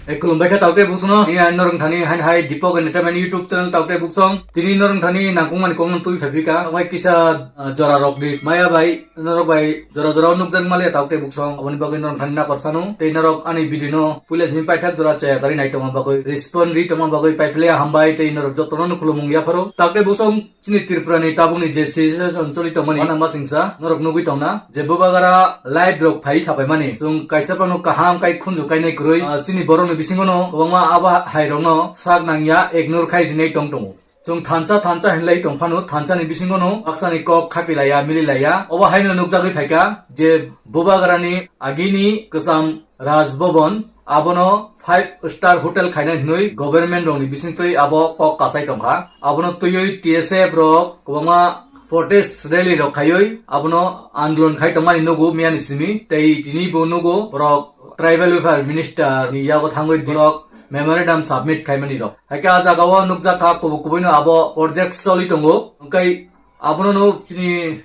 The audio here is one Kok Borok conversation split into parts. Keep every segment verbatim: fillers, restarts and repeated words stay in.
Ei, khulumbai kha taukte buksong no. Ini ang norong thani hain hai Deepak Entertainment YouTube channel taukte buksong. Tini norong thani nangkukmani kokno twi phaipika. Obai kisa, ah, jora rok di. Maya bai, norok bai jora jora nukjak male taukte buksong. Aboni bagwi norong thani nakor sanu. Tei norok ani video no puila simi paithak jora chaya kari nai tongma bagwi. Respond ri tongma bagwi paiphile hambai tei norok jotono no khulumung yapharo. Taukte buksong. Chini Tripura ni tabuk ni je situation choli tongmani, wana ma singsa norok nugwi tongna je bubagra live rok phai sapaimani, chwng kaisa phano kaham kai khunju kainai kwrwi, ah, chini borok ni bisingo no kwbangma abo hai rok no sak nangya ignore khai rinai tong tongo. Chwng thansa thansa hinlai tong phano thansa ni bisingo no baksa ni kok khapi laya mili laya, obo haino nukjagwi phaika je bubagra ni agini kwcham Raj Bhavan, abono five star hotel khainai hinwi government rokni bisingtwi abo kok kasai tongkha. Abono twiwi T S F rok kwbangma protest rally rok khaiwi abono andolon khai tongmani nugo miyani simi. Tei tini bo nugo borok tribal welfare minister ni yago thangwi borok memorandum submit khaimani rok. Haikhe ah jagao nukjakha kubuk kubuino abo project choli tongo. Hwnkhe abono no chini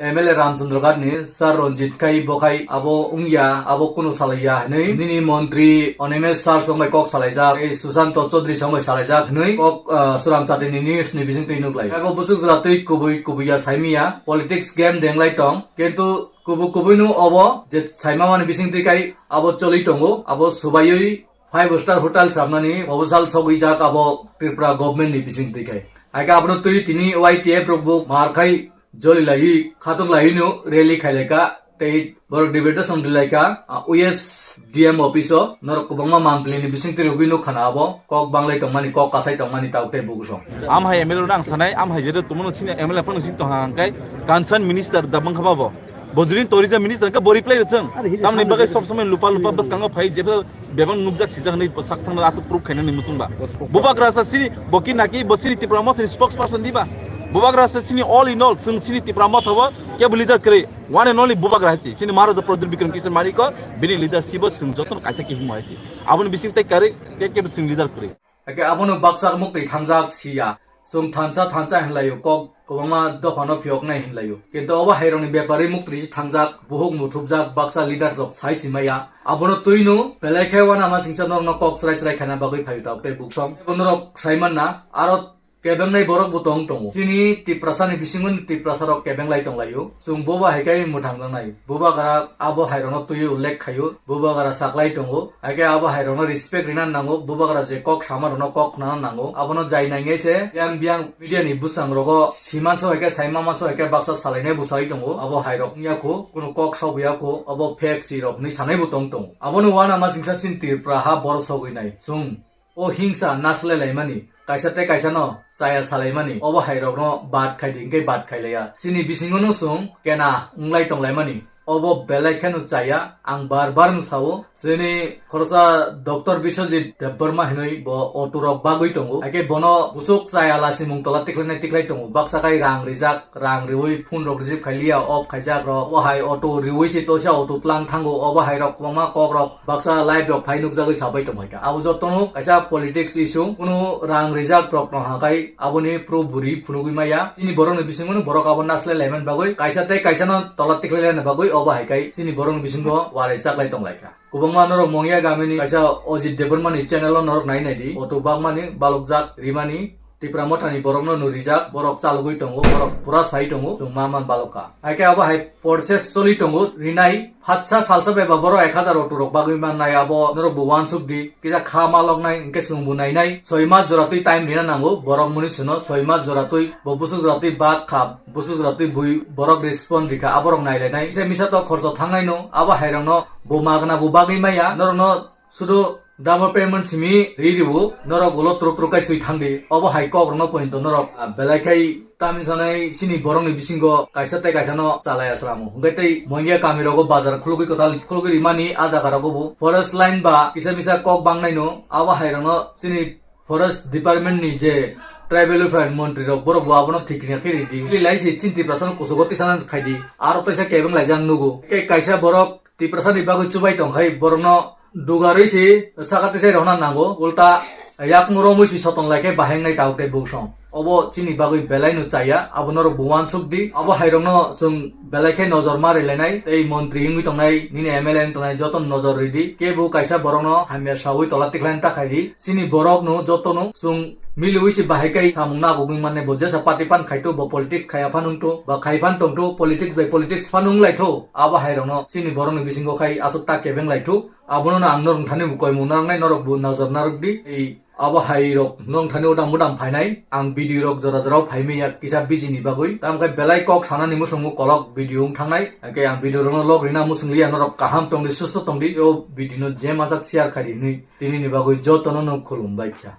M L A Ramchandra Ghat ni sir Ranjit khai bo khai abo wngya, abo kunu salaiya hinwi nini montri Animesh sir song bai kok salaijak, tei Sushanto Chaudhary song bai salaijak hinwi kok, ah, swrang chati ni news ni bising twi nuklai. Abo bwswk jora twi kubui kubui ya saimiya, politics game denglai tong, kintu kubui kubui no obo je saima mani bising twi kai abo choli tongo, abo subaiwi five star hotel samnani proposal sogwi jak abo Tripura government ni bising twi kai. Haikhe abono twi tini Y T F rok bo mar khai joli lai, khatung lai no rally khai lai ka, tei borok deputation ri lai ka, ah, U S D M office o norok kwbangma mantli ni bising twi rwgwi nuk khana abo kok banglai tongmani, kok kasai tongmani tauk tei bukusong. Am hai M L A rok ang sanai, am hai jere tumunu sini M L A phano sini tong hang kai, concern minister da bangkha ba bo. Bojrin tori ja minister ka bori play rwchang. Tamni bagai sob somoi lupa lupa bwskango phai jepha bebang nukjak sijak hinwi sak sangno aswk proof khainani muchungba. Bubagra sa sini boki naki bo sini Tipra Motha ni spokesperson diba. Bubagra sa sini all in all, chwng sini Tipra Motha bo kebo leader kwrwi. One and only Bubagra hai si. Sini Maharaja Pradyut Bikram Kishore Manik ko bini leadership bo chwng jotono kaisa khe himo hai si. Aboni bising tei kare ke kebo chwng leader kwrwi. Haikhe abono baksa muktwi thangjak siya. Chwng thansa thansa hinlaio, kok kwbangma dophano phiyoknai hinlaio. Kintu obo hairokni bepari muktwi se thangjak, buhuk muthubjak, baksa leaders rok sai simaya. Abono twino belai khe wana ma singsa norokno kok chwrai chwrai khaina bagwi phaio tabuk tei buksong. Ebo norok sai manna, aro kebengnai borok bo tong tongo. Chini Tiprasa ni bisingo ni Tiprasa rok kebenglai tonglaio. Chwng boba hai khe mwthang jaknai. Bubagra abo hairokno twiwi ullekh khaio, bubagra saklai tongo, haikhe abo hairokno respect rina nango, bubagra je kok sama rokno kok khnana nango, abono jai nangya se biyang biyang media ni bwsang rogo simanso haikhe saima manso haikhe baksa salainai bo salai tongo, abo hairok wngya kho, kunu kok sabuya kho, abo fake si rok hinwi sanai bo tong tongo. Abono wana ma singsa chini Tripura ha borok sogwi nai, chwng O hingsa naslai laimani, kaisa tei kaisa no chaya salaimani, obo hai rokno bad khai di, hingke bad khai laiya. Chini bisingo no chwng kena wnglai tong laimani, obo belai kheno chaya. Ang bar bar no sao, chini khorosa Doctor Biswajit Debbarma hinui bo auto rok bagwi tongo, haikhe bono busuk chaya la simung tola tikhlainai tikhlai tongo, baksa khai rang rijak, rang riui phone rok receive khailiya, off khaijak rok, obo hai auto riui se toisa auto tlang thango, obo hai rok kwbangma kok rok baksa live rok phai nukjagwi sabai tongkha. Abo jotono kaisa politics issue, kunu rang rijak rok no hakai aboni pro buri phunugwi maya. Chini borok ni bisingo no borok abo naslai laimani bagwi, kaisa tei kaisa no tola tiklai laina bagwi obo hai kai chini borok ni bisingo warai chaklai tonglaikha. Kwbangma norok Mongya gamini kaisa Ojit Debbarma ni channel o norok nai nai di. Auto bakmani, balokjak rimani, Tipra Motha ni borok no nw rijak, borok chalogwi tongo, borok pura sai tongo, chwng ma man balokha. Haikhe abo hai process choli tongo, rinai phatsa salsa beba borok ek hazar auto rok bagwi mannai, abo norok bo uansuk di, kisa kha maloknai, hwnkhe chwng bo nainai, soi mas jora twi time rina nango, borok muni sino soi mas jora twi, bo busu jora twi bak kha, busu jora twi bui borok respond rikha, aborok nailainai. Kisa misa to khorcho thangnai no, abo hai rok no bo magna bo bagwi maya, norok no sudu double payment simi ri ribu, norok ulo truk truk kai sui thangdi. Obo hai kok rokno pointo norok, ah, belai khai tamni sanai chini borok ni bisingo kaisa tei kaisa no chalai asramu. Hwnkhe tei Mongya kami rogo bazar khulugwi kwtal khulugwi rimani, ah jaga rogo bo forest line ba kisa misa kok bangnai no, abo hai rokno chini forest department ni je tribal welfare montri rok borok bo abono thik rina khe ridi. Lai se chini Tiprasa no kuchugo tisana khaidi. Aro teisa kebeng laijak nugo. Tei kaisa borok Tiprasa ni bagwi chubai tongkhai borokno dugarwi se saka tisai rokna nango, ulta yakung romwi se soton laikhe bahengnai tabuk tei buksong. Obo chini bagwi belai no chaya, abo norok bo uansuk di. Abo hai rok no chwng belai khe nojor ma rwlainai, tei montri wngwi tongnai, nini M L A wngwi tongnai joto no nojor rwdi. Kebo kaisa borok no hamya sawi tola tikhlai ta khai di. Chini borok no joto no chwng miliwi se bahai kai samung nagugwi mane, bo jesa party phan khai to, bo politics khaya phan wng to, ba khai phan tong to, politics bai politics phan wng lai to. Abo hai rok no chini borok ni bisingo khai aswk ta kebeng lai to. Abono no ang norok thani bo koimung nangnai, norok bo nojor narwk di. Ei abo hai rok nong thani udam udam phainai. Ang video rok jora jora o phaimaya kisa busy ni bagwi. Tamo khe belai kok sanani muchungo kolok video wng thangnai. Hake ang video rok no log rina muchung liya, norok kaham tongdi, susto tongdi. O video no je majak share khai di hinwi tini ni bagwi joto no no khulum bai kha.